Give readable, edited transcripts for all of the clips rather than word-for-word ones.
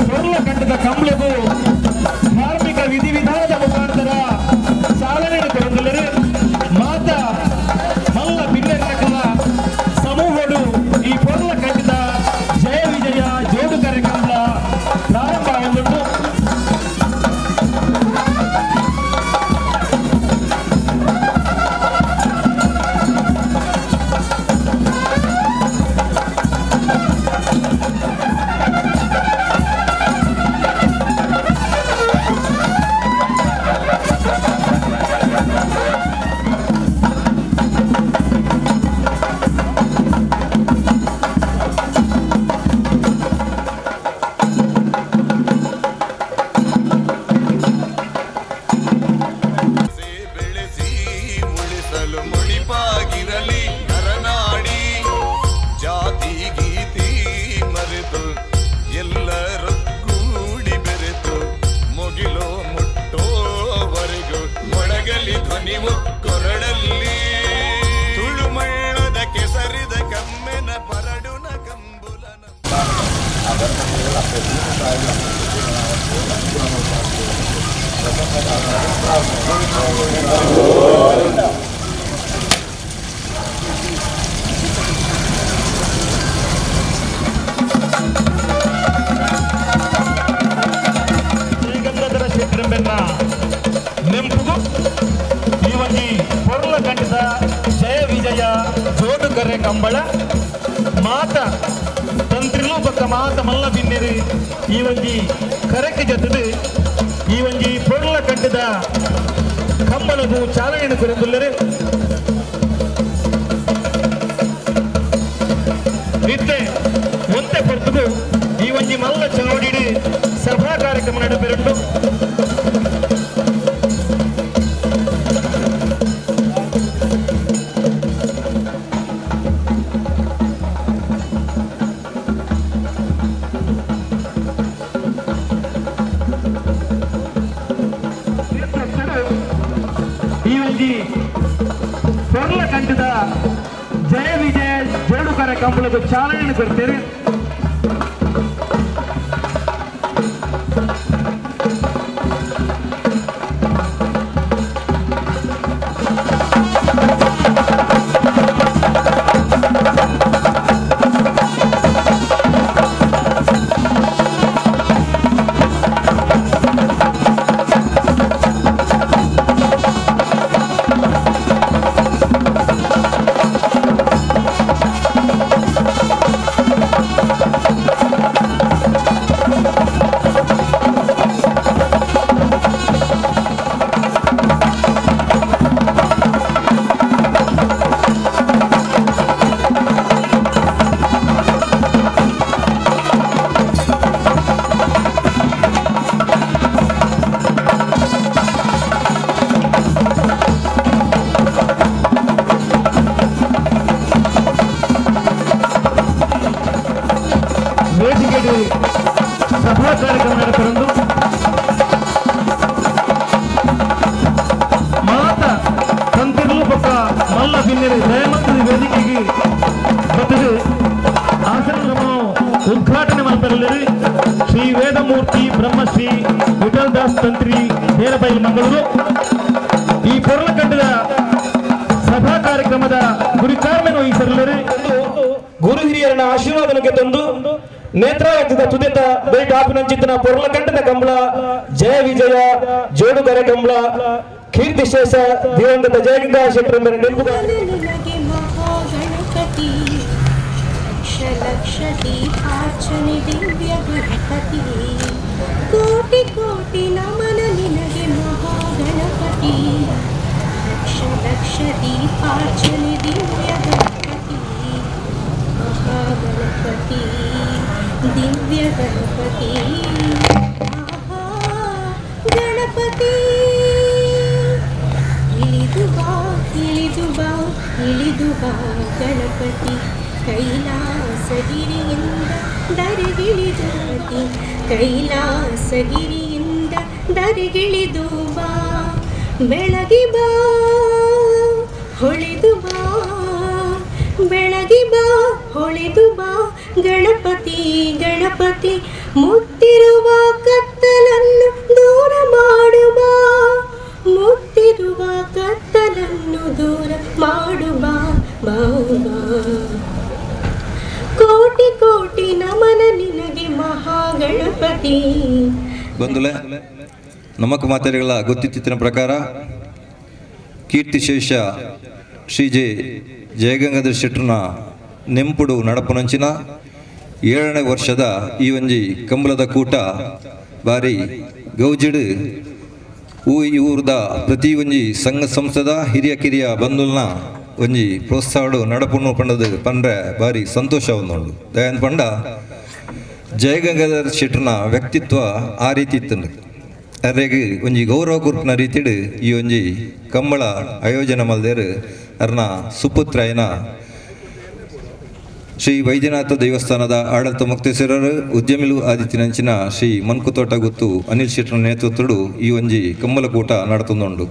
ಪೊರ್ಲ ಕಂಠದ ಕಂಬಳಗು ಧಾರ್ಮಿಕ ವಿಧಿವಿಧಾನದ ಮುಖಾಂತರ ಚಾಲನೆ ಕೊರೊಂದುಲ್ಲೆರ್. ಮಾತ ಮಲ್ಲ ಬಿನ್ನೆರ್ನಕುಲ ಸಮೂಹಡು ಈ ಪೊರ್ಲ ಕಂಠದ ಜಯ ವಿಜಯ ಜೋಡು ಕರೆ ಕಂಬಳ ಪ್ರಾರಂಭ ಆವೊಂದುಂಡು. ಬೆಳೆಸಿ ಉಳಿಸಲು ಮುಡಿಪಾಗಿರಲಿ ನರನಾಡಿ. ಜಾತಿ ಗೀತಿ ಮರೆತು ಎಲ್ಲರೂ ಕೂಡಿ ಬೆರೆತು ಮುಗಿಲು ಮುಟ್ಟೋವರೆಗೂ ಮೊಳಗಲಿ ಧ್ವನಿ ಕೊರಳಲ್ಲಿ. ತುಳುಮಳ್ಳದ ಕೆಸರಿದ ಕಮ್ಮೆನ ಪರಡುನ ಕಂಬುಲನ. ಶ್ರೀ ಗಂಗಾಧರ ಶೆಟ್ಟರೆಂಬೆನ್ನ ನೆಂಪುಗು ಈ ಒಂಜಿ ಪೊರ್ಲ ಕಂಠದ ಜಯ ವಿಜಯ ಜೋಡು ಕರೆ ಕಂಬಳ. ಮಾತ ತಂತ್ರಿಲು ಬೊಕ್ಕ ಮಾತ ಮಲ್ಲ ಬಿನ್ನೆರು ಈ ಒಂಜಿ ಕರೆಕ್ ಜತ್ತದು ಈ ಒಂಜಿ ಪೊರ್ಲ ಕಂಠದ ಕಂಬಳಗು ಚಾಲನೆಯನ್ನು ಕೊರೊಂದುಲ್ಲೆರ್. ಇತ್ತೆ ಒಂತೆ ಪೊರ್ತುಗು ಈ ಒಂಜಿ ಮಲ್ಲ ಚಾವಡಿಡ್ ಸಭಾ ಕಾರ್ಯಕ್ರಮ ನಡಪೆರುಂಡು. ಈ ಒಂಜಿ ಪೊರ್ಲ ಕಂಠದ ಜಯ ವಿಜಯ ಜೋಡುಕರ ಕಂಬಳದ ಚಾಲನೆಯನ್ನು ಕೊಡ್ತೇವೆ. ವೇದಿಕೆಗೆ ಸಭಾ ಕಾರ್ಯಕ್ರಮ ನಡೆಪೆರೊಂದು. ಮಾತ ತಂತ್ರಿಲು ಬೊಕ್ಕ ಮಲ್ಲ ಬಿನ್ನೆರು ದಯಮಂತ್ರಿ ವೇದಿಕೆಗೆ ಬತ್ತದು ಆಸನ ಉದ್ಘಾಟನೆ ಮಲ್ಪೆರಲ್ಲೆರ್ ಶ್ರೀ ವೇದಮೂರ್ತಿ ಬ್ರಹ್ಮಶ್ರೀ ವಿಠಲ್ ದಾಸ್ ತಂತ್ರಿ, ಹೇರಬೈಲ್, ಮಂಗಳೂರು. ಈ ಪೊರ್ಲಕಂಡದ ಸಭಾ ಕಾರ್ಯಕ್ರಮದ ಗುರಿಕಾರ್ಮೆಯನ್ನು ವಹಿಸಿರಲ್ಲೆರ್. ಗುರು ಹಿರಿಯರನ್ನ ಆಶೀರ್ವಾದನಕ್ಕೆ ತಂದು ನೇತ್ರಾವತಿದ ತುದಿತ ಬೈಟ್ ಆಪಿನಂಚಿತ್ತನ ಪೊರ್ಲಕಂಠದ ಕಂಬಳ ಜಯ ವಿಜಯ ಜೋಡುಗರೆ ಕಂಬಳ ಕೀರ್ತಿಶೇಷ ದಿವಂಗತ ಜಯಗಂಗಾ ಶೆಟ್ಟರ ನೆನಪು. ನಿನಗೆ ಮಹಾಗಣಪತಿ, ಲಕ್ಷ ಲಕ್ಷ ದೀಪಾರ್ಚನೆ ದಿವ್ಯ ಗಣಪತಿ, ಕೋಟಿ ಕೋಟಿ ನಮನ ನಿನಗೆ ಮಹಾಗಣಪತಿ, ಲಕ್ಷ ಲಕ್ಷ ದೀಪಾರ್ಚನೆ ದಿವ್ಯ ಗಣಪತಿ, ಮಹಾಗಣಪತಿ ದಿವ್ಯ ಗಣಪತಿ, ಮಹಾ ಗಣಪತಿ. ಇಳಿದು ಬಾ, ಇಳಿದು ಬಾ, ಇಳಿದು ಬಾ ಗಣಪತಿ, ಕೈಲಾಸಗಿರಿಯಿಂದ ದರಿಗಿಳಿದು ಪತಿ, ಕೈಲಾಸಗಿರಿಯಿಂದ ದರಿಗಿಳಿದು ಬಾ, ಬೆಳಗಿ ಬಾ, ಹೊಳೆದು ಬಾ, ಬೆಳಗಿ ಬಾ, ಹೊಳೆದು ಬಾ ಗಣಪತಿ ಗಣಪತಿ. ಮುತ್ತಿರುವ ಕತ್ತಲನ್ನು ದೂರ ಮಾಡುವ, ಮುತ್ತಿರುವ ಕತ್ತಲನ್ನು ದೂರ ಮಾಡುವ ಬಾಬಾ. ಕೋಟಿ ಕೋಟಿ ನಮನ ನಿನಗೆ ಮಹಾಗಣಪತಿ. ಬಂಧುಲೆ, ನಮಕ್ ಮಾತೆಗಳ ಗೊತ್ತಿತ್ತಿನ ಪ್ರಕಾರ ಕೀರ್ತಿಶೇಷ ಶ್ರೀ ಜೆ ಜಯಗಂಗಾಧರ ಶೆಟ್ಟರ್ನ ನೆಂಪುಡು ನಡಪುನಂಚಿನ 7ನೇ ವರ್ಷದ ಈ ಒಂಜಿ ಕಂಬಳದ ಕೂಟ ಬಾರಿ ಗೌಜಿಡು ಈ ಊರದ ಪ್ರತಿ ಒಂಜಿ ಸಂಘ ಸಂಸ್ಥೆದ ಹಿರಿಯ ಕಿರಿಯ ಬಂಧುಲ್ನ ಒಂಜಿ ಪ್ರೋತ್ಸಾಹಡು ನಡಪುಣ್ಣು ಪಂಡದು ಪಂಡ್ರೆ ಬಾರಿ ಸಂತೋಷ ಒಂದುಂಡು. ದಯಾನ್ ಪಂಡ ಜಯಗಂಗಾಧರ ಶೆಟ್ಟರ್ನ ವ್ಯಕ್ತಿತ್ವ ಆ ರೀತಿ ಇತ್ತು. ಅರೆಗ್ ಒಂಜಿ ಗೌರವ ಕುರ್ಪಿನ ರೀತಿಡು ಈ ಒಂಜಿ ಕಂಬಳ ಆಯೋಜನೆ ಮಲ್ದೇರು ಅರ್ನ ಸುಪುತ್ರಯನ ಶ್ರೀ ವೈದ್ಯನಾಥ ದೇವಸ್ಥಾನದ ಆಡಳಿತ ಮುಕ್ತೇಶ್ವರರು ಉದ್ಯಮಿಲು ಆದಿತ್ಯನಂಚಿನ ಶ್ರೀ ಮನ್ಕುತೋಟ ಗುತ್ತು ಅನಿಲ್ ಶೆಟ್ಟರ್ ನೇತೃತ್ವಡು ಈ ಒಂಜಿ ಕಂಬಳಕೂಟ ನಡತೊಂದುಂಡು.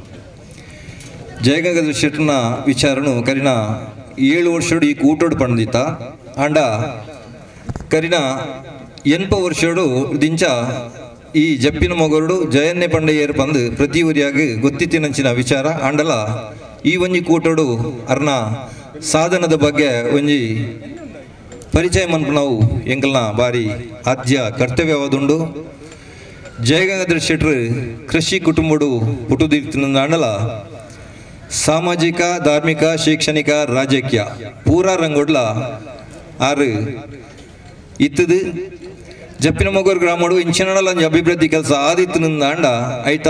ಜಯಗಂಗಾಧರ ಶೆಟ್ಟರ್ನ ವಿಚಾರನು ಕರಿನ 7 ವರ್ಷಡು ಈ ಕೂಟೋಡು ಪಂಡಿತ ಆಂಡ ಕರಿನ 80 ವರ್ಷಡು ದಿಂಚ ಈ ಜಪ್ಪಿನ ಮೊಗರುಡು ಜಯನ್ನೆ ಪಂಡೆಯರು ಪಂದು ಪ್ರತಿ ಊರಿಯಾಗಿ ಗೊತ್ತಿತ್ತಿನಂಚಿನ ವಿಚಾರ. ಆಂಡಲ ಈ ಒಂಜಿ ಕೂಟೋಡು ಅರ್ನ ಸಾಧನದ ಬಗ್ಗೆ ಒಂಜಿ ಪರಿಚಯ ಮನ್ಪುನವು ಎಂಕಲ್ನ ಬಾರಿ ಆದ್ಯ ಕರ್ತವ್ಯವಾದುಂಡು. ಜಯಗಂಗಾಧರ ಶೆಟ್ಟರು ಕೃಷಿ ಕುಟುಂಬಡು ಪುಟುದಿರ್ತಿನಂಡಲ ಸಾಮಾಜಿಕ ಧಾರ್ಮಿಕ ಶೈಕ್ಷಣಿಕ ರಾಜಕೀಯ ಪೂರಾ ರಂಗೋಡ್ಲ ಆರು ಇತ್ತದು. ಜಪ್ಪಿನ ಮೊಗರು ಗ್ರಾಮಡು ಇಂಚಿನಡಲ ಒಂಜಿ ಅಭಿವೃದ್ಧಿ ಕೆಲಸ ಆದಿತ್ತಿನಿಂದ ಐತ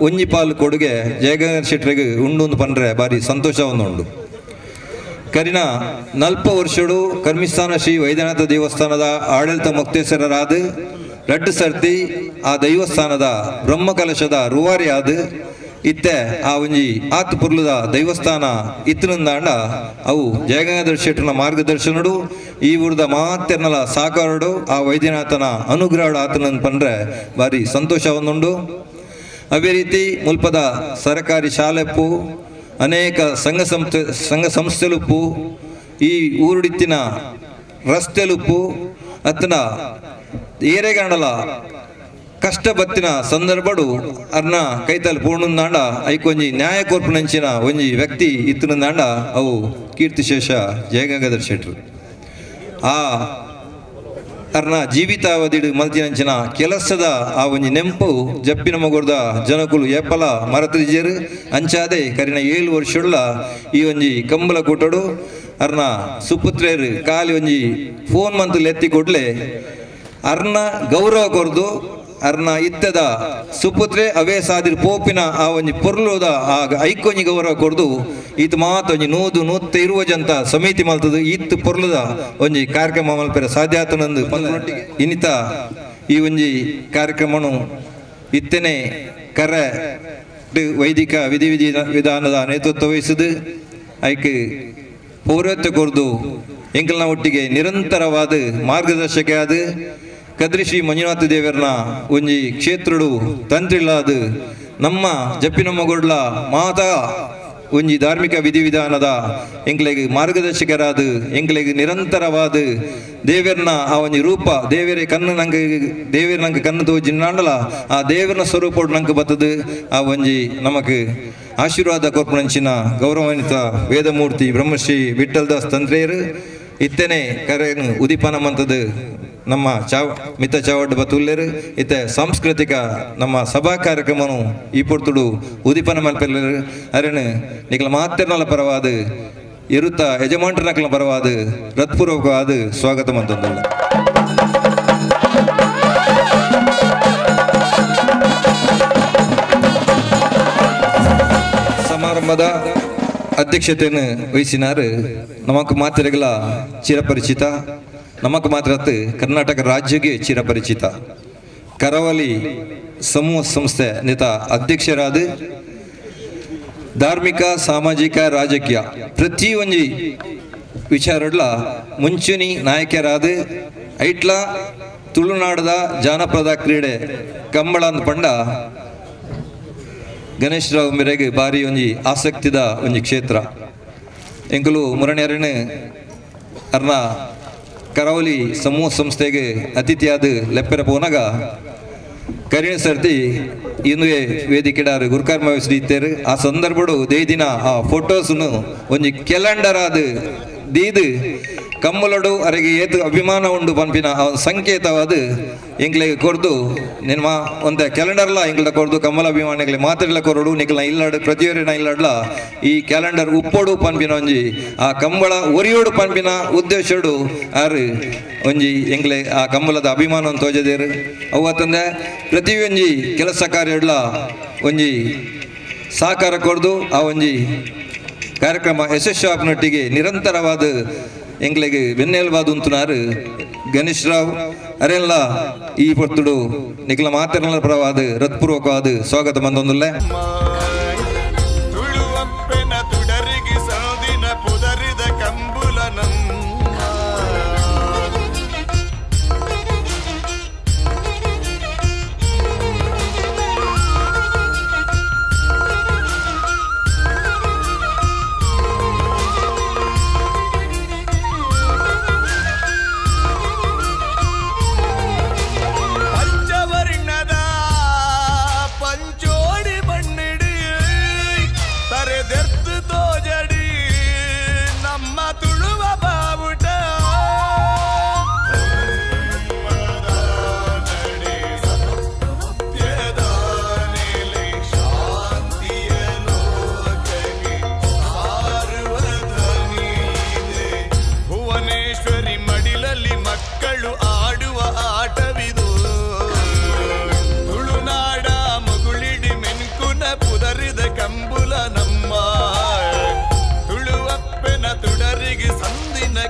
ಒಂಜಿ ಪಾಲು ಕೊಡುಗೆ ಜಯಗಂಗಾಧರ ಶೆಟ್ಟರಿಗೆ ಉಂಡು ಪಂಡ್ರೆ ಬಾರಿ ಸಂತೋಷ ಉಂಡು. ಕರಿನ 40 ವರ್ಷಡು ಕರ್ಮಿಸ್ಥಾನ ಶ್ರೀ ವೈದ್ಯನಾಥ ದೇವಸ್ಥಾನದ ಆಡಳಿತ ಮುಕ್ತೇಶ್ವರರಾದ ರಡ್ಡು ಸರ್ತಿ ಆ ದೈವಸ್ಥಾನದ ಬ್ರಹ್ಮಕಲಶದ ರೂವಾರಿಯಾದ ಇತ್ತೆ ಆ ಒಂಜಿ ಆತ್ ಪುರ್ಲುದ ದೈವಸ್ಥಾನ ಇತ್ತಿನಿಂದಾಂಡ ಅವು ಜಯಗಂಗಾಧರ ಶೆಟ್ಟರ್ನ ಮಾರ್ಗದರ್ಶನಡು ಈ ಊರದ ಮಾತೆರ್ನಲ ಸಾಕಾರಡು ಆ ವೈದ್ಯನಾಥನ ಅನುಗ್ರಹಡು ಆತನ ಪಂಡ್ರೆ ಭಾರಿ ಸಂತೋಷ ಒಂದುಂಡು. ಅದೇ ರೀತಿ ಮುಲ್ಪದ ಸರಕಾರಿ ಶಾಲೆಪ್ಪು ಅನೇಕ ಸಂಘ ಸಂಸ್ಥೆಲುಪ್ಪು ಈ ಊರುಡಿತ್ತಿನ ರಸ್ತೆಲುಪ್ಪು ಅತ್ತನ ಏರೆಗಾಂಡಲ ಕಷ್ಟ ಬತ್ತಿನ ಸಂದರ್ಭಡು ಅರ್ನ ಕೈತಲ್ ಪೂರ್ಣಂದಾಂಡ ಐಕೊಂಜಿ ನ್ಯಾಯ ಕೋರ್ಪುನಂಚಿನ ಒಂಜಿ ವ್ಯಕ್ತಿ ಇತ್ತಿನಂದಾಂಡ ಅವು ಕೀರ್ತಿಶೇಷ ಜಯಗಂಗಾಧರ ಶೆಟ್ಟರು. ಆ ಅರ್ನ ಜೀವಿತಾವಧಿಡು ಮಲ್ತಿನಂಚಿನ ಕೆಲಸದ ಆ ಒಂಜಿ ನೆಂಪು ಜಪ್ಪಿನ ಮೊಗುರ್ದ ಜನಕುಲು ಏಪಲ ಮರತಿಜರು ಅಂಚಾದೆ ಕರಿನ 7 ವರ್ಷುಳ್ಳ ಈ ಒಂಜಿ ಕಂಬಳ ಕೂಟಡು ಅರ್ನ ಸುಪುತ್ರೇರು ಖಾಲಿ ಒಂಜಿ ಫೋನ್ ಮಂತು ಎತ್ತಿ ಕೊಡ್ಲೆ ಅರ್ನ ಗೌರವ ಕೊರ್ದು ಅರ್ನ ಇತ್ತದ ಸುಪುತ್ರೆ ಅವೇ ಸಾದಿರ್ ಪೋಪಿನ ಆ ಒಂಜಿ ಪೊರ್ಲುದ ಆ ಐಕೊಂಜಿ ಗೌರವ ಕೊರ್ದು ಈತ ಮಾತ ಒಂಜಿ 100-120 ಜಂತ ಸಮಿತಿ ಮಲ್ತದು ಈತ್ ಪೊರ್ಲುದ ಒಂಜಿ ಕಾರ್ಯಕ್ರಮ ಮಲ್ಪೆರೆ ಸಾಧ್ಯ ಆತನಂದು ಇನ್ನಿತ ಈ ಒಂಜಿ ಕಾರ್ಯಕ್ರಮನು ಇತ್ತನೆ ಕರೆ ವೈದಿಕ ವಿಧಿ ವಿಧಾನದ ನೇತೃತ್ವ ವಹಿಸುದು ಐಕ್ ಪೌರತ್ವ ಕೊರ್ದು ಎಂಕಲ್ನ ಒಟ್ಟಿಗೆ ನಿರಂತರವಾದ ಮಾರ್ಗದರ್ಶಕ ಆದ ಕದ್ರಿ ಶ್ರೀ ಮಂಜುನಾಥ ದೇವರನ ಒಂಜಿ ಕ್ಷೇತ್ರಡು ತಂತ್ರಿಲಾದ ನಮ್ಮ ಜಪ್ಪಿನ ಮೊಗೊಡ್ಲ ಮಾತಾ ಒಂಜಿ ಧಾರ್ಮಿಕ ವಿಧಿವಿಧಾನದ ಎಂಕ್ಲೆಗ್ ಮಾರ್ಗದರ್ಶಕರಾದ ಎಂಕ್ಲೆಗ್ ನಿರಂತರವಾದ ದೇವರನ ಆ ಒಂಜಿ ರೂಪ ದೇವರೇ ಕಣ್ಣು ನಂಗೆ ದೇವರ ನಂಗೆ ಕಣ್ಣು ತೋಜಿನಾಂಡಲ ಆ ದೇವರನ ಸ್ವರೂಪ ನಂಗೆ ಬತ್ತದು ಆ ಒಂಜಿ ನಮಕ್ ಆಶೀರ್ವಾದ ಕೊರ್ಪುನಂಚಿನ ಗೌರವಾನ್ವಿತ ವೇದಮೂರ್ತಿ ಬ್ರಹ್ಮಶ್ರೀ ವಿಠಲ್ ದಾಸ್ ತಂತ್ರೇಯರು ಇತ್ತನೆ ಕರೆಯನ್ನು ಉದಿಪಾನ ಮಂತದ್ದು ನಮ್ಮ ಮಿತ್ತ ಚಾವಡ್ ಬತುಲ್ಲೇರು ಇತ್ತೆ ಸಾಂಸ್ಕೃತಿಕ ನಮ್ಮ ಸಭಾ ಕಾರ್ಯಕ್ರಮನು ಈ ಪೊರ್ತುಡು ಉದಿಪಾನ ಮಲ್ಪೆಲ್ಲರು ಅರೆನು ನಿಕಲ ಮಾತೆರ್ನಲ ಪರವಾದ ಇರುತ್ತ ಯಜಮಾನ್ರನಕಲ ಪರವಾದ ಹೃತ್ಪೂರ್ವಕವಾದ ಸ್ವಾಗತ ಮಂತಂದಲ್ಲ. ಸಮಾರಂಭದ ಅಧ್ಯಕ್ಷತೆಯನ್ನು ವಹಿಸಿನಾರು ನಮಕ್ ಮಾತೆರೆಗಳ ಚಿರಪರಿಚಿತ, ನಮಕ್ ಮಾತ್ರ ಕರ್ನಾಟಕ ರಾಜ್ಯಕ್ಕೆ ಚಿರಪರಿಚಿತ ಕರಾವಳಿ ಸಮೂಹ ಸಂಸ್ಥೆ ನೇತ ಅಧ್ಯಕ್ಷರಾದ ಧಾರ್ಮಿಕ ಸಾಮಾಜಿಕ ರಾಜಕೀಯ ಪ್ರತಿಯೊಂದು ವಿಚಾರಡ್ಲ ಮುಂಚೂಣಿ ನಾಯಕರಾದ ಐಟ್ಲ ತುಳುನಾಡದ ಜಾನಪದ ಕ್ರೀಡೆ ಕಂಬಳ ಪಂಡ ಗಣೇಶ್ ರಾವ್ ಮೇರೆಗೆ ಭಾರಿ ಒಂಜಿ ಆಸಕ್ತಿದ ಒಂಜಿ ಕ್ಷೇತ್ರ. ಎಂಕುಲು ಮುರಣ್ಯರನ್ನು ಅರ್ನ ಕರಾವಳಿ ಸಮೂಹ ಸಂಸ್ಥೆಗೆ ಅತಿಥಿಯಾದ ಲೆಪ್ಪೆರ ಪೋನಗ ಕರಿಣ ಸರ್ತಿ ಇಂದುವೆ ವೇದಿಕೆಡಾರು ಗುರುಕರ್ಮ ವಹಿಸಿದ್ದೇರು. ಆ ಸಂದರ್ಭಡು ದೇದಿನ ಆ ಫೋಟೋಸ್ನು ಒಂಜಿ ಕ್ಯಾಲೆಂಡರ್ ಆದ ದೀದು ಕಮ್ಮಲಡು ಅರೆಗೆ ಏತು ಅಭಿಮಾನ ಉಂಡು ಪನ್ಪಿನ ಆ ಸಂಕೇತವಾದ ಎಂಕ್ಲೆಗ್ ಕೊರ್ದು ನಿಮ್ಮ ಒಂತೆ ಕ್ಯಾಲೆಂಡರ್ಲ ಎಂಕ್ಲ ಕೊರ್ದು ಕಮ್ಮಲ ಅಭಿಮಾನಿಗಳಿಗೆ ಮಾತ್ರೆಲ ಕೊರಡು ನಿಕ್ಲ ಇಲ್ಲಾಡು ಪ್ರತಿಯೊರಿನ ಇಲ್ಲಾಡ್ಲ ಈ ಕ್ಯಾಲೆಂಡರ್ ಉಪ್ಪೋಡು ಪನ್ಪಿನ ಒಂಜಿ ಆ ಕಂಬಳ ಒರಿಯೋಡು ಪನ್ಪಿನ ಉದ್ದೇಶಡು ಆರು ಒಂಜಿ ಎಂಕ್ಲೆ ಆ ಕಂಬಳದ ಅಭಿಮಾನ ತೋಜದೇರು. ಅವು ಅತ್ತಂದೆ ಪ್ರತಿಯೊಂಜಿ ಕೆಲಸ ಕಾರ್ಯಡ್ಲ ಒಂಜಿ ಸಹಕಾರ ಕೊರ್ದು ಆ ಒಂಜಿ ಕಾರ್ಯಕ್ರಮ ಯಶಸ್ವಿ ಆಪ್ನೊಟ್ಟಿಗೆ ನಿರಂತರವಾದ ಎಂಕ್ಲೆಗ್ ಬೆನ್ನೆಲುಬಾದ ಉಂತುನಾರು ಗಣೇಶ್ ರಾವ್ ಅರೆಲ್ಲ ಈ ಪೊರ್ತುಡು ನಿಖಲ ಮಾತೆರ್ನ ಪರವಾದ ಹೃತ್ಪೂರ್ವಕವಾದ ಸ್ವಾಗತ ಬಂದೊಂದುಲ್ಲೆ.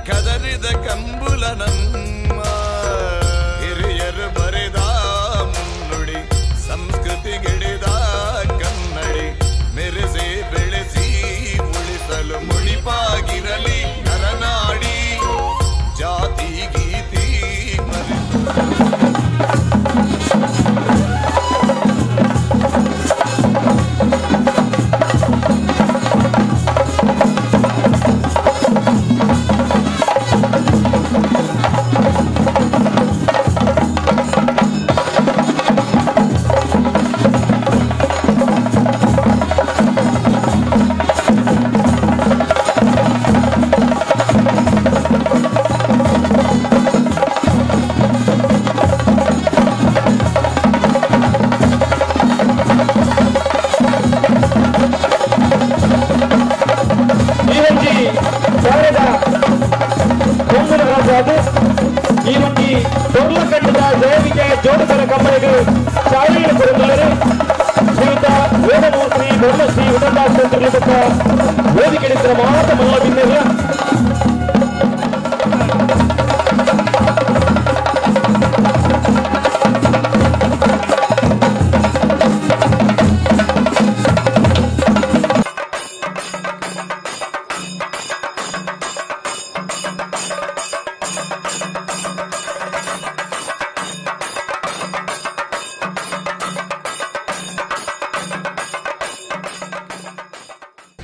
ಕದರಿದ ಕಂಬುಲ ನಮ್ಮ ಹಿರಿಯರು ಬರೆದ ಮುನ್ನುಡಿ ಸಂಸ್ಕೃತಿಗಿಡಿದ ಕನ್ನಡಿ ಮೆರೆಸಿ ಬೆಳೆಸಿ ಉಳಿಸಲು ಮುಡಿಪಾಗಿರಲಿ ನರನಾಡಿ ಜಾತಿ ಗೀತಿ ಮರೆತು.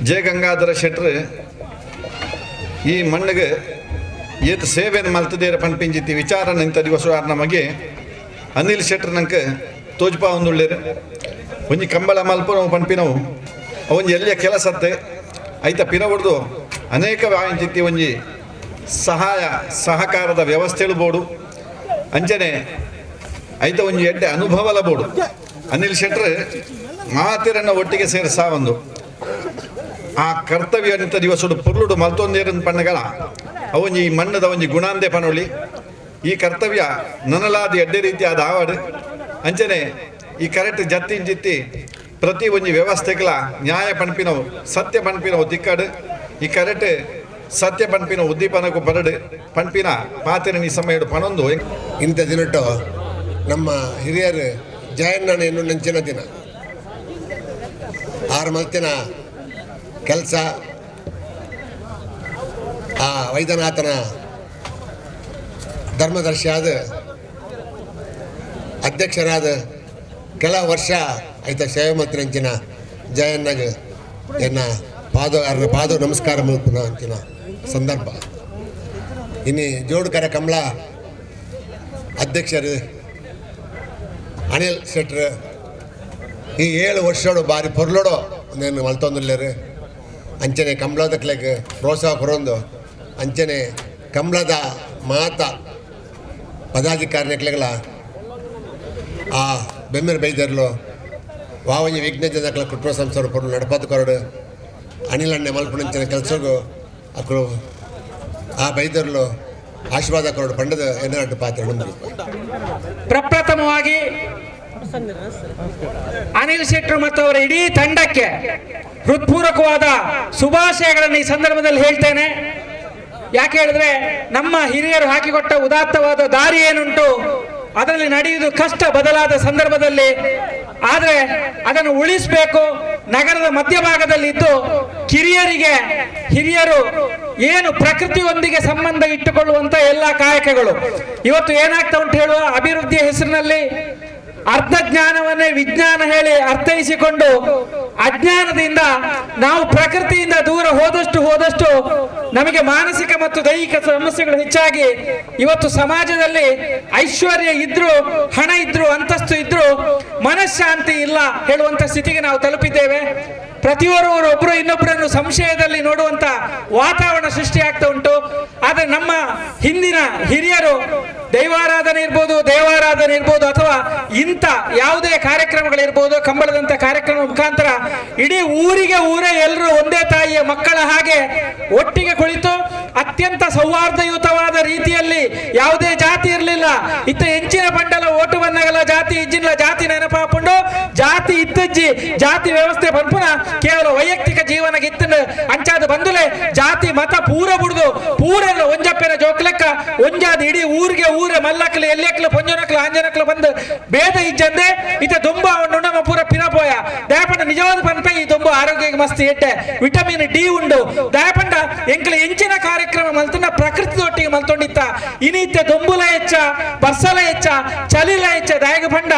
ಜಯ ಗಂಗಾಧರ ಶೆಟ್ರು ಈ ಮಣ್ಣಿಗೆ ಏತ್ ಸೇವೆಯನ್ನು ಮಲ್ತದೇರ ಪನ್ಪಿಂಜಿತಿ ವಿಚಾರ ನಿಂತ ದಿವಸ ನಮಗೆ ಅನಿಲ್ ಶೆಟ್ರು ನಂಗೆ ತೋಜ್ಪಾ ಒಂದುಳ್ಳೇರು ಒಂಜಿ ಕಂಬಳ ಮಲ್ಪು ನಾವು ಪನ್ಪಿನವು ಅವೊಂಜಿ ಎಲ್ಲಿಯ ಕೆಲಸತ್ತೆ ಐತ ಪಿರ ಹೊಡೆದು ಅನೇಕ ವಾಂಚಿತಿ ಒಂಜಿ ಸಹಾಯ ಸಹಕಾರದ ವ್ಯವಸ್ಥೆಳು ಬೋಡು ಅಂಚನೆ ಐತ ಒಂಜಿ ಎಡ್ಡೆ ಅನುಭವಲ ಬೋಡು. ಅನಿಲ್ ಶೆಟ್ರು ಮಾತಿರನ್ನ ಒಟ್ಟಿಗೆ ಸೇರಿಸ ಒಂದು ಆ ಕರ್ತವ್ಯ ನಿಂತ ದಿವಸಡು ಪೊರ್ಲುಡು ಮಲ್ತೊಂದೇರನ್ ಪಣ್ಣಗಳ ಅವೊಂಜಿ ಈ ಮಣ್ಣದ ಒಂಜಿ ಗುಣಾಂದೆ ಪನೊಳಿ ಈ ಕರ್ತವ್ಯ ನನಲಾದ ಎಡ್ಡೆ ರೀತಿಯಾದ ಆವಾಡು ಅಂಚನೆ ಈ ಕರೆಕ್ಟ್ ಜತ್ತಿನ ಜಿತ್ತಿ ಪ್ರತಿ ಒಂಜಿ ವ್ಯವಸ್ಥೆಗಳ ನ್ಯಾಯ ಪಣ್ಪಿನವು ಸತ್ಯ ಪಣ್ಪಿನವು ತಿಕ್ಕಾಡು ಈ ಕರೆಕ್ಟ್ ಸತ್ಯ ಪಣ್ಪಿನ ಉದ್ದೀಪನಕ್ಕೂ ಬರಡು ಪಣ್ಪಿನ ಪಾತಿನ ಈ ಸಮಯಡು ಪಣೊಂದು. ಇಂಥ ದಿನಟ್ಟು ನಮ್ಮ ಹಿರಿಯರು ಜಯಣ್ಣನ ಎನ್ನು ನೆಂಚಿನ ದಿನ ಆರು ಮಲ್ತಿನ ಕೆಲಸ ಆ ವೈದ್ಯನಾಥನ ಧರ್ಮದರ್ಶಿಯಾದ ಅಧ್ಯಕ್ಷರಾದ ಕೆಲ ವರ್ಷ ಆಯ್ತ ಸೇವೆ ಮಲ್ತಿನಂಚಿನ ಜಯಣ್ಣಗೆ ಎನ್ನ ಪಾದ ಪಾದ ನಮಸ್ಕಾರ ಮಲ್ಪುನ ಅಂಚಿನ ಸಂದರ್ಭ. ಇನ್ನು ಜೋಡುಕರೆ ಕಂಬಳ ಅಧ್ಯಕ್ಷರು ಅನಿಲ್ ಶೆಟ್ರು ಈ 7 ವರ್ಷೋಡು ಬಾರಿ ಪೊರ್ಲೋಡು నేను ಮಲ್ತೊಂದುಲ್ಲೇರು ಅಂಚನೆ ಕಂಬಳದಕ್ಲೆಗ್ ಪ್ರೋತ್ಸಾಹ ಕೊರೊಂದು ಅಂಚನೆ ಕಂಬಳದ ಮಾತ ಪದಾಧಿಕಾರಿನಕ್ಲೆಗಳ ಆ ಬೆಮ್ಮೆರ್ ಬೈದರ್ಲು ವಾವಂಜಿ ವಿಘ್ನ ಜನಕ್ಲ ಕುಟುಂಬ ಸಂಸ್ಥೆ ಪೊರ್ಲು ನಡಪಾತು ಕೊರಡು ಅನಿಲಣ್ಣೆ ಮಲ್ಪುನಂಚಿನ ಕೆಲಸಗೂ ಅಕ್ಲು ಆ ಬೈದರ್ಲು ಆಶೀರ್ವಾದ ಕೊರಡು ಪಂಡದ ಎನ್ನಟ್ಟು ಪಾತ್ರ. ಪ್ರಪ್ರಥಮವಾಗಿ ಅನಿಲ್ ಶೆಟ್ಟರು ಮತ್ತು ಅವರ ಇಡೀ ತಂಡಕ್ಕೆ ಹೃತ್ಪೂರ್ವಕವಾದ ಶುಭಾಶಯಗಳನ್ನು ಈ ಸಂದರ್ಭದಲ್ಲಿ ಹೇಳ್ತೇನೆ. ಯಾಕೆ ಹೇಳಿದ್ರೆ ನಮ್ಮ ಹಿರಿಯರು ಹಾಕಿಕೊಟ್ಟ ಉದಾತ್ತವಾದ ದಾರಿ ಏನುಂಟು ಅದರಲ್ಲಿ ನಡೆಯುವುದು ಕಷ್ಟ ಬದಲಾದ ಸಂದರ್ಭದಲ್ಲಿ, ಆದರೆ ಅದನ್ನು ಉಳಿಸಬೇಕು. ನಗರದ ಮಧ್ಯಭಾಗದಲ್ಲಿ ಇದ್ದು ಕಿರಿಯರಿಗೆ ಹಿರಿಯರು ಏನು ಪ್ರಕೃತಿಯೊಂದಿಗೆ ಸಂಬಂಧ ಇಟ್ಟುಕೊಳ್ಳುವಂತ ಎಲ್ಲ ಕಾಯಕಗಳು ಇವತ್ತು ಏನಾಗ್ತಾ ಉಂಟು ಹೇಳುವ ಅಭಿವೃದ್ಧಿಯ ಹೆಸರಿನಲ್ಲಿ ಅರ್ಧ ಜ್ಞಾನವನ್ನೇ ವಿಜ್ಞಾನ ಹೇಳಿ ಅರ್ಥೈಸಿಕೊಂಡು ಅಜ್ಞಾನದಿಂದ ನಾವು ಪ್ರಕೃತಿಯಿಂದ ದೂರ ಹೋದಷ್ಟು ಹೋದಷ್ಟು ನಮಗೆ ಮಾನಸಿಕ ಮತ್ತು ದೈಹಿಕ ಸಮಸ್ಯೆಗಳು ಹೆಚ್ಚಾಗಿ ಇವತ್ತು ಸಮಾಜದಲ್ಲಿ ಐಶ್ವರ್ಯ ಇದ್ರೂ ಹಣ ಇದ್ರೂ ಅಂತಸ್ತು ಇದ್ರೂ ಮನಃಶಾಂತಿ ಇಲ್ಲ ಹೇಳುವಂತ ಸ್ಥಿತಿಗೆ ನಾವು ತಲುಪಿದ್ದೇವೆ. ಪ್ರತಿಯೊಬ್ಬರು ಒಬ್ಬರು ಇನ್ನೊಬ್ಬರನ್ನು ಸಂಶಯದಲ್ಲಿ ನೋಡುವಂತ ವಾತಾವರಣ ಸೃಷ್ಟಿಯಾಗ್ತಾ ಉಂಟು. ಆದರೆ ನಮ್ಮ ಹಿಂದಿನ ಹಿರಿಯರು ದೈವಾರಾಧನೆ ಇರ್ಬೋದು, ದೇವಾರಾಧನೆ ಇರ್ಬೋದು, ಅಥವಾ ಇಂಥ ಯಾವುದೇ ಕಾರ್ಯಕ್ರಮಗಳಿರ್ಬೋದು, ಕಂಬಳದಂಥ ಕಾರ್ಯಕ್ರಮ ಮುಖಾಂತರ ಇಡೀ ಊರಿಗೆ ಊರೇ ಎಲ್ಲರೂ ಒಂದೇ ತಾಯಿಯ ಮಕ್ಕಳ ಹಾಗೆ ಒಟ್ಟಿಗೆ ಕುಳಿತು ಅತ್ಯಂತ ಸೌಹಾರ್ದಯುತವಾದ ರೀತಿಯಲ್ಲಿ ಯಾವುದೇ ಜಾತಿ ಇರಲಿಲ್ಲ. ಇತ್ತ ಹೆಂಚಿನ ಬಂಡಲ ಓಟು ಬಂದಾಗಲ ಜಾತಿ ಇಜ್ಜಿನ ಜಾತಿ ನೆನಪಾಪುಂಡು ಜಾತಿ ಇತ್ತಜ್ಜಿ ಜಾತಿ ವ್ಯವಸ್ಥೆ ಪನ್ಪುನ ಕೇವಲ ವೈಯಕ್ತಿಕ ಜೀವನಕ್ಕೆ ಇತ್ತು ಅಂಚಾದ ಬಂದುಲೆ ಜಾತಿ ಮತ ಪೂರ ಬುಡ್ದು ಪೂರೆಲ್ಲ ಒಂಜಪ್ಪೆನ ಜೋಕ್ಲೆಕ್ಕ ಒಂಜಾದ ಇಡೀ ಊರಿಗೆ ಊರ ಮಲ್ಲಕ್ಲು ಎಲ್ಯಕ್ಲು ಪೊಂಜನಕ್ಲು ಆಂಜನಕ್ಲು ಬಂದು ಭೇದ ಇಜ್ಜಂದೆ ಇತ ದೊಂಬು ಅವನು ನಮ್ಮ ಪೂರ ಪಿನಪೋಯ ದಯಪಂಡ ನಿಜವಾದ ಪನ್ಪೆ ಈ ದೊಂಬು ಆರೋಗ್ಯಕ್ಕೆ ಮಸ್ತ್ ಎಟ್ಟೆ ವಿಟಮಿನ್ ಡಿ ಉಂಡು. ದಯಪಂಡ ಎಂಕ್ಲ ಎಂಚಿನ ಕಾರ್ಯಕ್ರಮ ಮಲ್ತನ ಪ್ರಕೃತಿದೊಟ್ಟಿಗೆ ಮಲ್ತೊಂಡಿತ್ತ ಇನಿತ್ಯ ದೊಂಬುಲ ಹೆಚ್ಚ ಬರ್ಸಲ ಹೆಚ್ಚ ಚಲಿಲ ಹೆಚ್ಚ ದಾಯಗ ಪಂಡ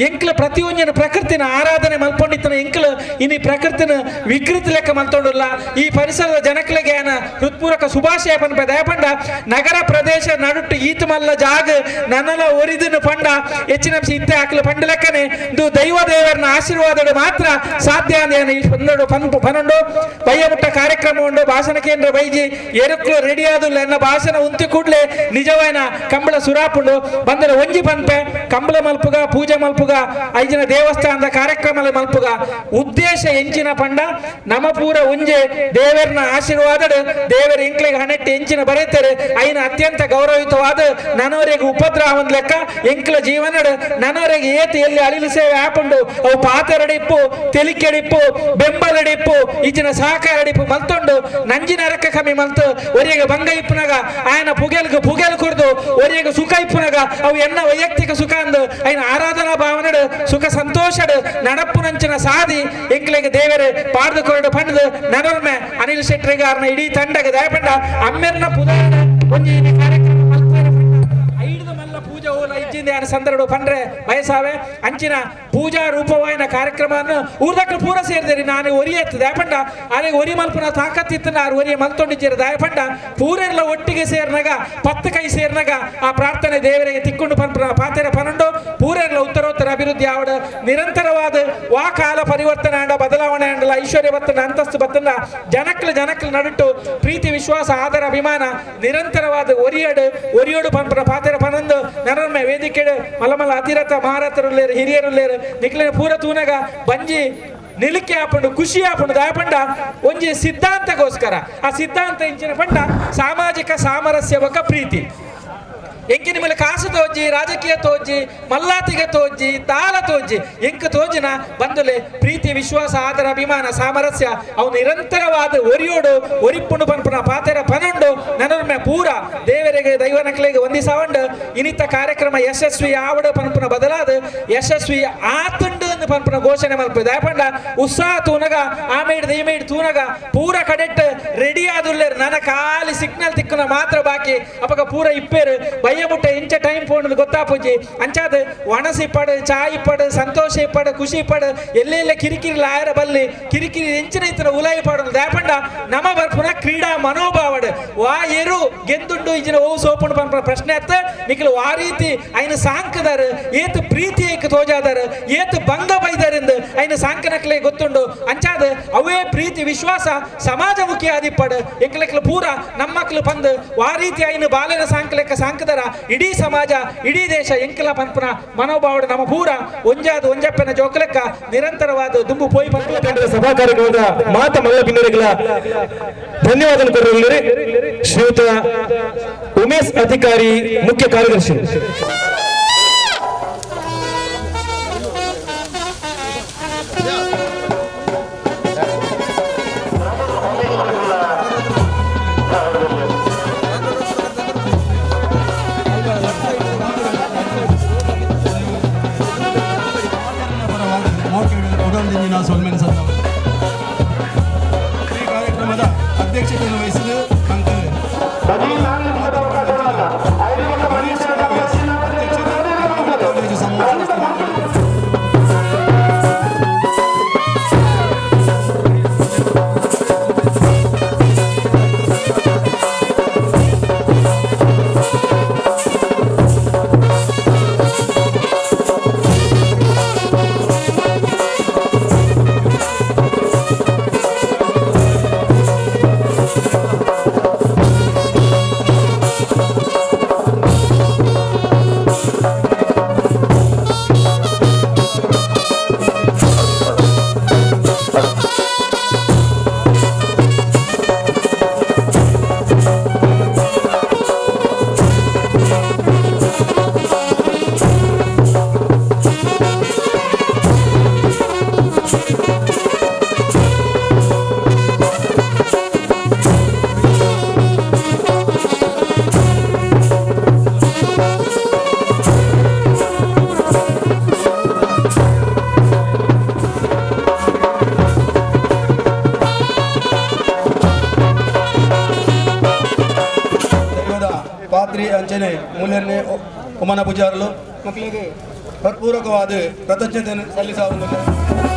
ಎಂಕ್ಲ ಪ್ರತಿಯೊಂದಿನ ಪ್ರಕೃತಿನ ಆರಾಧನೆ ಮಲ್ಪೊಂಡಿತ್ತನ ಎಂಕ್ಲು ಇನಿ ಪ್ರಕೃತಿನ ವಿಕೃತಿ ಲೆಕ್ಕ ಮಲ್ತೊಂಡುಲ್ಲ. ಈ ಪರಿಸರದ ಜನಕ್ಲೆಗೆ ಹೃತ್ಪೂರ್ವಕ ಶುಭಾಶಯ ಪನ್ಪೆ ದಯಪಂಡ ನಗರ ಪ್ರದೇಶ ನಡುಟ್ಟು ಈತ ಮಲ್ಲ ಜಾಗ ನನ್ನಲ ಒರಿದನು ಪಂಡ ಹೆಚ್ಚಿನ ಇತ್ತೆ ಹಾಕಲು ಪಂಡ ಲೆಕ್ಕನೆ ಇದು ದೈವ ದೇವರನ್ನ ಆಶೀರ್ವಾದ ಮಾತ್ರ ಸಾಧ್ಯ ಅಂದ 12 ಬಯ್ಯಮುಟ್ಟ ಕಾರ್ಯಕ್ರಮ ಉಂಡು. ಭಾಷಣ ಕೇಂದ್ರ ಬೈಜಿ ಎರುಕ್ಲು ರೆಡಿ ಆದುಲ್ಲ ಎನ್ನ ಭಾಷಣ ಉಂತಿ ಕೂಡ್ಲೆ ನಿಜವಾನ ಕಂಬಳ ಸುರಾಪುಂಡು ಬಂದರೆ ಒಂಜಿ ಪನ್ಪೆ ಕಂಬಳ ಮಲ್ಪುಗ ಪೂಜೆ ಮಲ್ಪುಗ ಐಜಿನ ದೇವಸ್ಥಾನದ ಕಾರ್ಯಕ್ರಮ ಮಲ್ಪುಗ ಉದ್ದೇಶ ಎಂಚಿನ ಪಂಡ ನಮ ಪೂರ ಒಂಜೆ ದೇವರನ್ನ ಆಶೀರ್ವಾದ ದೇವರ ಎಂಕ್ಲಿಗೆ ಹಣೆಟ್ಟು ಎಂಚಿನ ಬರೆಯುತ್ತಾರೆ ಐನ ಅತ್ಯಂತ ಗೌರವಯುತವಾದ ನನವರೆಗೆ ಉಪದ್ರವ ಲೆಕ್ಕ ಎಂಕ್ಲ ಜೀವನಡ್ ನನವರೆಗೆ ಏತು ಎಲ್ಲಿ ಅಳಿಲು ಸೇವೆ ಆಪುಂಡು ಅವು ಪಾತೆರಡಿಪ್ಪು ತೆಲಿಕೆಡಿಪ್ಪು ಬೆಂಬಲಡಿಪ್ಪು ಈಚಿನ ಸಹಕಾರಡಿಪ್ಪು ಮಲ್ತೊಂಡು ನಂಜಿನ ರಕ್ಕ ಕಮ್ಮಿ ಮಲ್ತು ಒರಿಯಗೆ ಬಂಗ ಇಪ್ಪುನಗ ಆಯನ ಪುಗೆಲ್ಗೆ ಪುಗೆಲ್ ಕುಡ್ದು ಒರಿಯಗೆ ಸುಖ ಇಪ್ಪುನಗ ಅವು ಎನ್ನ ವೈಯಕ್ತಿಕ ಸುಖ ಅಂದು ಐನ ಆರಾಧನಾ ಭಾವನಡು ಸುಖ ಸಂತೋಷಡು ನಡಪ್ಪುನಂಚಿನ ಸಾದಿ ಎಂಕ್ಲೆಗೆ ದೇವರೇ ಪಾಡ್ದು ಕೊರಡು ಪಂಡದು ನನೊರ್ಮೆ ಅನಿಲ್ ಶೆಟ್ಟರಿಗೆ ಆರ್ನ ಇಡೀ ತಂಡಗೆ ದಯಪಂಡ ಅಮ್ಮೆರ್ನ ಪುದಾರಣ ಒಂಜಿ ಕಾರ್ಯಕ್ರಮ ಮಲ್ಪುವೆರೆ ಪಂಡ ಐದು ಮಲ್ಲ ಪೂಜೆ ಓಲ ಇಜ್ಜಿಂದೆ ಆನ ಸಂದರ್ಭ ಪಂಡ್ರೆ ಬಯಸಾವೆ ಅಂಚಿನ ಪೂಜಾ ರೂಪವಾಯಿನ ಕಾರ್ಯಕ್ರಮವನ್ನು ಊರ್ದಕ್ಲು ಪೂರ ಸೇರಿದಿರಿ ನಾನು ಒರಿ ಎತ್ತು ದಯಪಂಡ ಆನೆಗೆ ಒರಿ ಮಲ್ಪುನ ತಾಕತ್ತಿತ್ತು ಆರು ಒರಿಯ ಮಲ್ತೊಂಡಿದ್ದೀರಿ ದಯಪಂಡ ಪೂರೆಲ್ಲ ಒಟ್ಟಿಗೆ ಸೇರಿನಾಗ 10 ಕೈ ಸೇರಿನಾಗ ಆ ಪ್ರಾರ್ಥನೆ ದೇವರಿಗೆ ತಿಕ್ಕೊಂಡು ಪನ್ಪುನ ಪಾತೆರ ಪನ್ನೊಂಡು ಪೂರೆಲ್ಲ ಉತ್ತರೋತ್ತರ ಅಭಿವೃದ್ಧಿ ಆವಡ ನಿರಂತರವಾದ ವಾ ಕಾಲ ಪರಿವರ್ತನೆ ಆಂಡ ಬದಲಾವಣೆ ಆಂಡಲ ಐಶ್ವರ್ಯ ಬತ್ತನ ಅಂತಸ್ತು ಬತ್ತನ ಜನಕ್ಲು ಜನಕ್ಲು ನಡುಟ್ಟು ಪ್ರೀತಿ ವಿಶ್ವಾಸ ಆದರ ಅಭಿಮಾನ ನಿರಂತರವಾದ ಒರಿಯಡು ಒರಿಯೋಡು ಪನ್ಪುನ ಪಾತೆರ ಪನ್ನೊಂದು ನನೊಮ್ಮೆ ವೇದಿಕೆ ಮಲಮಲ ಅತಿರಥ ಮಹಾರಥರುಲ್ಲೇರು ಹಿರಿಯರುಲ್ಲೇರು ನಿಕ್ಲಿನ ಪೂರ ತೂನಗ ಬಂಜಿ ನಿಲಿಕೆ ಆಪಂಡು ಖುಷಿ ಆಪಂಡು ದಯಪಂಡ ಒಂಜಿ ಸಿದ್ಧಾಂತಕ್ಕೋಸ್ಕರ ಆ ಸಿದ್ಧಾಂತ ಇಂಚಿನ ಪಂಡ ಸಾಮಾಜಿಕ ಸಾಮರಸ್ಯ ಬೊಕ್ಕ ಪ್ರೀತಿ ಎಂಕಿ ನಿಮ್ಮಲ್ಲಿ ಕಾಸು ತೋಜಿ ರಾಜಕೀಯ ತೋಜಿ ಮಲ್ಲಾತಿಗೆ ತೋಜಿ ತಾಲ ತೋಜಿ ಎಂಕ ತೋಜಿನ ಬಂದುಲೆ ಪ್ರೀತಿ ವಿಶ್ವಾಸ ಆದರ ಅಭಿಮಾನ ಸಾಮರಸ್ಯ ಅವು ನಿರಂತರವಾದ ಒರಿಯೋಡು ಒರಿಪ್ಪುಂಡು ಪನ್ಪುನ ಪಾತೆರ ಪನೊಂಡು ನನೊರ್ಮೆ ಪೂರ ದೇವರಿಗೆ ದೈವನಕ್ಲೆಗೆ ವಂದಿಸಾವಂಡು ಇನಿತ ಕಾರ್ಯಕ್ರಮ ಯಶಸ್ವಿ ಆವಡು ಪನ್ಪುನ ಬದಲಾದ ಯಶಸ್ವಿ ಆತುಂಡು ಪನ್ಪುನ ಘೋಷಣೆ ಮಲ್ಪು ದಾಯಪಂಡ ಉತ್ಸಾಹ ತೂನಗ ಆಮೇಡ್ ಈಮೇಡ್ ತೂನಗ ಪೂರ ಕಡೆಟ್ ರೆಡಿ ಆದುಲ್ಲೇರು ನನ್ನ ಖಾಲಿ ಸಿಗ್ನಲ್ ತಿಕ್ಕುನ ಮಾತ್ರ ಬಾಕಿ ಅಪಗ ಪೂರ ಇಪ್ಪೇರು ಬಯ್ಯ ಮುಟ್ಟ ಇಂಚ ಟೈಮ್ ಫೋನ್ ಗೊತ್ತಾಪುಜಿ ಅಂಚಾದ ಒಣಸು ಇಪ್ಪಡು ಚಾಯ್ ಇಪ್ಪಡು ಸಂತೋಷ ಇಪ್ಪಡು ಖುಷಿ ಇಪ್ಪಡು ಎಲ್ಲೆಲ್ಲ ಕಿರಿಕಿರಿ ಲಾಯರ ಬಲ್ಲಿ ಕಿರಿಕಿರಿ ಎಂಚಿನ ಇತ್ತಿನ ಉಲಾಯಿ ಪಾಡು ದಾಯಪಂಡ ನಮ ಬರ್ಪುನ ಕ್ರೀಡಾ ಮನೋಭಾವಡು ವಾ ಎರು ಗೆಂದುಂಡು ಇಂಚಿನ ಓ ಸೋಪುಂಡು ಪನ್ಪುನ ಪ್ರಶ್ನೆ ಅತ್ತ ನಿಖಲು ಆ ರೀತಿ ಐನ ಸಾಂಕದಾರು ಏತು ಪ್ರೀತಿ ಏಕ ತೋಜಾದಾರು ಏತು ಭಂಗ ಬೈದಾರಿಂದ ಐನ ಸಾಂಕನಕ್ಲೆ ಗೊತ್ತುಂಡು ಅಂಚಾದ ಅವೇ ಪ್ರೀತಿ ವಿಶ್ವಾಸ ಸಮಾಜಮುಖಿ ಆದಿಪ್ಪಡು ಎಂಕ್ಲೆಕ್ಲು ಪೂರ ನಮ್ಮಕ್ಲು ಪಂದು ಆ ರೀತಿ ಐನು ಬಾಲನ ಸಾಂಕಲೆಕ್ಕ ಸಾಂಕದರ ಇಡೀ ಸಮಾಜ ಇಡೀ ದೇಶ ಎಂಕಲ ಪನ್ಪುನ ಮನೋಭಾವಡು ನಮ್ಮ ಪೂರ ಒಂಜಾದ ಒಂಜಪ್ಪನ ಜೋಕಲೆಕ್ಕ ನಿರಂತರವಾದ ದುಂಬು ಪೋಯಿ ತಂಡದ ಸಭಾ ಕಾರ್ಯಕ್ರಮದ ಮಾತ ಮಲ್ಲ ಬಿನ್ನರಿಗಳ ಧನ್ಯವಾದ ಕೋರಲಿದ್ದಾರೆ ಶ್ರೀಯುತ ಉಮೇಶ್ ಅಧಿಕಾರಿ ಮುಖ್ಯ ಕಾರ್ಯದರ್ಶಿ. ಈ ಕಾರ್ಯಕ್ರಮದ ಅಧ್ಯಕ್ಷತೆಯನ್ನು ವಹಿಸಿದ ಕಾಲೇಜು ಸಮೂಹ ಪಾತ್ರಿ ಅಂಚನೆ ಮೂಲ್ಯನ್ನೇ ಉಮನ ಪೂಜಾರಲು ಮಕ್ಕಳಿಗೆ ಪೂರಕವಾದ ಕೃತಜ್ಞತೆಯನ್ನು ಸಲ್ಲಿಸುವ.